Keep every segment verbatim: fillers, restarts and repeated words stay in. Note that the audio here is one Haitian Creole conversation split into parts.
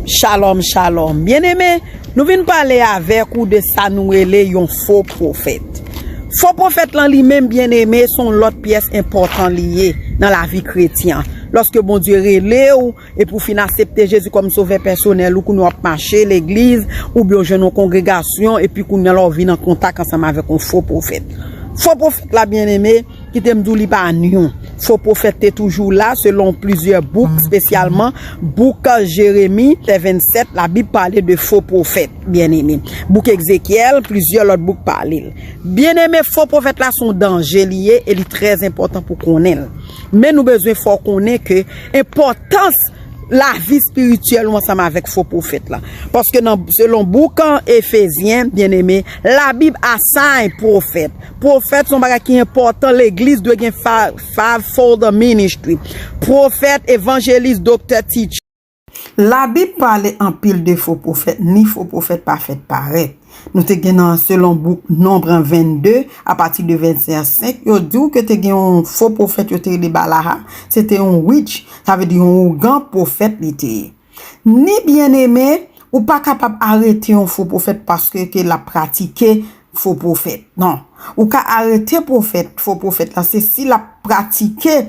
Shalom, shalom. Byeneme, nou vin pale avèk ou de sa nou rele yon fo pwofèt. Fo pwofèt lan li menm, byeneme, se yon lòt pyès enpòtan li ye nan lavi kretyen an. Lòske Bondye rele w, epi w fin aksepte Jezi kòm sovè pèsonèl ou, kounye a w ap mache legliz, oubyen w jwenn yon kongregasyon, epi kounye a la w vin an kontak ansanm avèk yon fo pwofèt. Fo pwofèt la, byeneme, kite m di w li pa nyon. Fo pwofèt te toujou la, selon plizyè bouk, espesyalman bouk Jeremi, vèsè vennsèt, Labib pale de fo pwofèt, byeneme. Bouk Ezekyèl, plizyè lòt bouk pale l. Byeneme, fo pwofèt la se yon danje li ye e li trè enpòtan pou konnen l. Men nou bezwen fè w konnen ke enpòtans lavi espirityèl ou ansanm avèk fo pwofèt la. Paske nan, selon bouk an Efezyen, byeneme, Labib assign pwofèt. Pwofèt se yon bagay ki enpòtan, legliz dwe gen fa-, fivefold ministry. Pwofèt, evanjelis, doktè, teacher. Labib pale anpil de fo pwofèt, ni fo pwofèt pa fèt parèt. Nou te gen nan selon bouk Nonb vennde, apati de vèsè senk, yo di w ke te gen yon fo pwofèt yo te rele Balaham, se te yon witch, sa vle di yon ougan pwofèt li te ye. Ni byeneme, ou pa kapab arete yon fo pwofèt paske ke l ap pratike fo pwofèt. Non. Ou ka arete pwofèt, fo pwofèt la, se si l ap pratike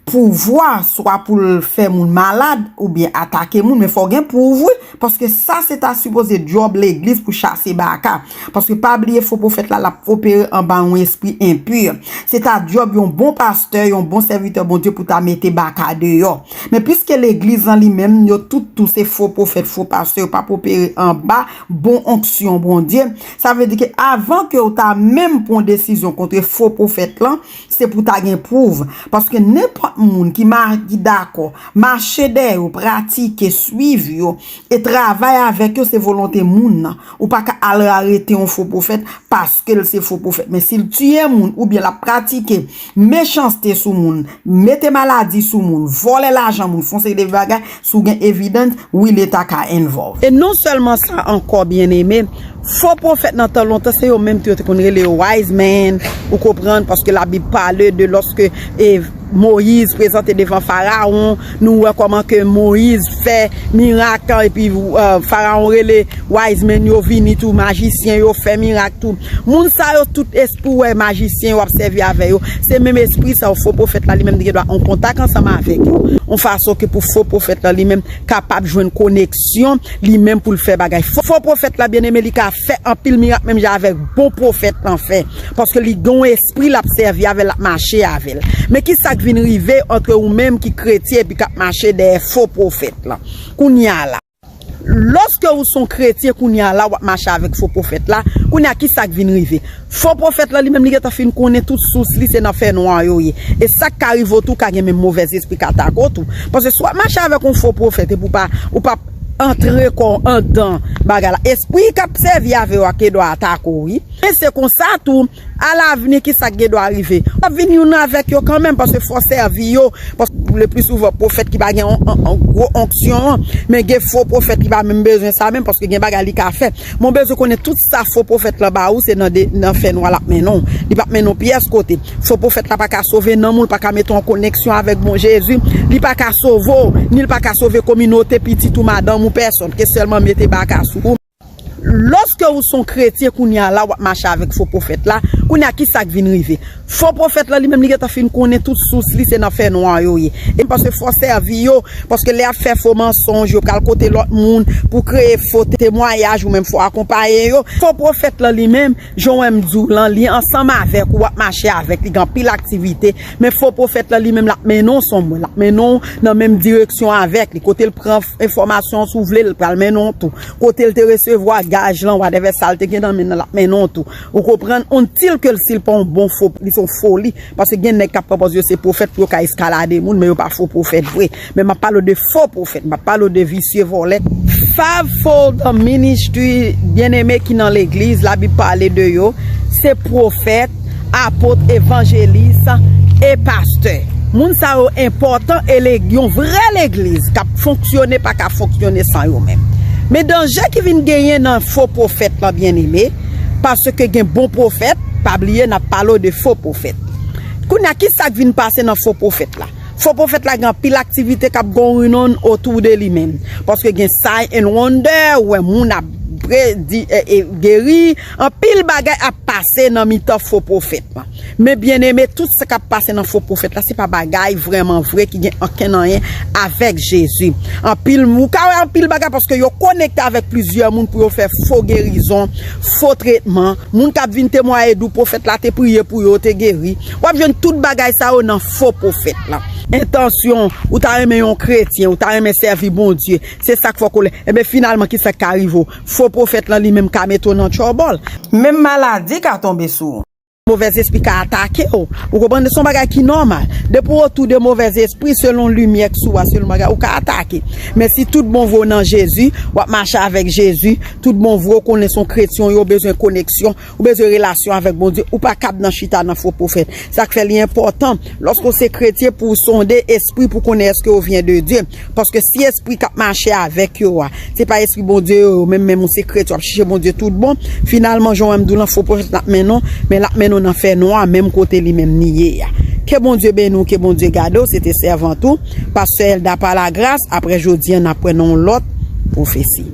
pouvwa, swa pou l fè moun malad, oubyen atake moun, men fò w gen pwouv, wi, paske sa se ta sipoze djòb legliz pou chase baka. Paske pa bliye fo pwofèt la, l ap opere anba yon espri enpi. Se ta djòb yon bon pastè, yon bon sèvitè Bondye pou ta mete baka deyò. Men piske legliz lan li menm, yo tout tou se fo pwofèt, fo pastè, yo p ap opere anba bon onksyon Bondye. Sa vle di ke avan ke w ta menm pran yon desizyon kont fo pwofèt lan, se pou ta gen pwouv. Paske nenpòt moun ki ma-, ki dakò mache dèyè yo, pratike, swiv yo, e travay avèk yo, se volonte moun nan. Ou pa ka al arete yon fo pwofèt paske l se fo pwofèt. Men si l tiye moun oubyen l ap pratike mechanste sou moun, mete maladi sou moun, vòlè lajan moun, fè yon seri de bagay, si w gen evidans, wi, Leta ka involve. E non sèlman sa ankò, byeneme, fo pwofèt nan tan lontan, se yo menm tou yo te konn rele yo wise men, ou konprann, paske Labib pale de lòske, e, Moyiz prezante devan Farawon, nou wè kòman ke Moyiz fè mirak, epi, e, Farawon rele wise men yo vini tou, majisyen yo fè mirak tou. Moun sa yo tout espri w wè majisyen yo ap sèvi avè yo, se menm espri sa yo fo pwofèt la li menm li gen dwa an kontak ansanm avèk yo. Yon fason ke pou fo pwofèt la li menm kapab jwenn koneksyon li menm pou l fè bagay. Fo, fo pwofèt la, byeneme, li ka fè anpil mirak menm jan avèk bon pwofèt lan fè. Paske li gen yon espri l ap sèvi avè l, l ap mache avè l. Men ki sa k vin rive ant ou menm ki kretyen epi k ap mache dèyè fo pwofèt lan? Kounye a la. Lòske ou se yon kretyen kounye a la, w ap mache avèk fo pwofèt la, kounye a ki sa k vin rive? Fo pwofèt la li menm li gentan fin konnen tout sous li se nan fènwa yo ye. E sa k ka rive w tou ka gen menm movèz espri k atake w tou. Paske si w ap mache avèk yon fo pwofèt epi w pa, ou p ap antre kò w anndan bagay la, espri k ap sèvi avè w a gen dwa atake w wi. Men se konsa tou, alavni ki sa k gen dwa rive? W ap vin youn avèk yo kanmenm paske fò w sèvi yo. Paske le pli souvan pwofèt ki pa gen on, on, on gwo onksyon an, men gen fo pwofèt ki pa menm bezwen sa menm paske gen bagay li ka fè. Mwen bezwen konnen tout sa fo pwofèt lan ba ou se nan de, nan fènwa l ap mennen w. Li p ap mennen w pyès kote. Fo pwofèt la pa ka sove nanm ou, li pa ka mete w an koneksyon avèk bon Jezi, li pa ka sove w, ni li pa ka sove kominote, pitit ou, madanm ou, pèsonn, ke sèlman mete baka sou ou. Lòske ou se yon kretyen kounye a la, w ap mache avèk fo pwofèt la, kounye a ki sa k vin rive? Fo pwofèt la li menm li gentan fin konnen tout sous li se nan fènwa yo ye. E paske fò w sèvi yo, paske lè y ap fè fo mansonj, yo pral kote lòt moun pou kreye fo temwayaj, ou menm fò w akonpaye yo. Fo pwofèt lan li menm, jan w wè m di w lan, li ansanm avèk ou, w ap mache avèk li, gen anpil aktivite. Men fo pwofèt lan li menm, l ap mennen w sonm, l ap mennen w nan menm direksyon avèk li. Kote l pran f-, enfòmasyon, si w vle, l pral mennen w tou. Kote l te resevwa gaj lan, whatever sa l te gen nan men l, l ap mennen w tou. Ou konprann? Until ke l, si l pa yon bon fo, li se yon foli. Paske gen nèg k ap pran pòz yo se pwofèt pou yo ka eskalade moun, men yo pa fo pwofèt vre. Men m ap pale w de fo pwofèt, m ap pale w de visye vòlè. Fivefold ministry, byeneme ki nan legliz, Labib pale de yo, se pwofèt, apot, evanjelis e pastè. Moun sa yo enpòtan e le-, yon vrè legliz k ap fonksyone pa ka fonksyone san yo menm. Men danje ki vin genyen nan fo pwofèt lan, byeneme, paske gen bon pwofèt, pa bliye n ap pale w de fo pwofèt. Kounye a, ki sa k vin pase nan fo pwofèt la? Fo pwofèt la gen anpil aktivite k ap going on otou de li menm. Paske gen sign and wonder, ou wè moun ap predi, e, e, geri, anpil bagay ap pase nan mitan fo pwofèt la. Men byeneme, tout sa k ap pase nan fo pwofèt la, se pa bagay vrèman vre ki gen ankenn anyen avèk Jezi. Anpil, ou ka wè anpil bagay paske yo konekte avèk plizyè moun pou yo fè fo gerizon, fo tretman. Moun k ap vin temwaye di w pwofèt la te priye pou yo, te geri. W ap jwenn tout bagay sa yo nan fo pwofèt la. Entansyon, ou ta renmen yon kretyen, ou ta renmen sèvi Bondye. Se sa k fè w kolè. Enben, finalman, ki sa k ka rive w? Fo pwofèt lan li menm ka mete w nan trouble. Menm maladi ka tonbe sou ou. Movèzespri ka atake w. Ou konprann? Se yon bagay ki nòmal. Depi w otou de movèzespri, selon limyè k sou a, selon bagay, ou ka atake. Men si tout bon vre w nan Jezi, w ap mache avèk Jezi, tout bon vre w konnen se yon kretyen, yo bezwen koneksyon, ou bezwen relasyon avèk Bondye, ou pa kab nan chita nan fo pwofèt. Sa k fè li enpòtan, lòske w se kretyen, pou w sonde espri pou konnen èske yo vyen de Dye. Paske si espri k ap mache avèk yo a, se pa espri Bondye yo, yo menm, menm ou se kretyen, w ap chèche Bondye tout bon, finalman, jan w wè m di w lan, fo pwofèt l ap mennen w, men l ap mennen w nan fènwa, menm kote li menm li ye a. Ke Bondye beni w, ke Bondye gade w, se te sèvant ou, Pastè Elda pa lagras, apre jodi a, n ap wè nan yon lòt pwofesi.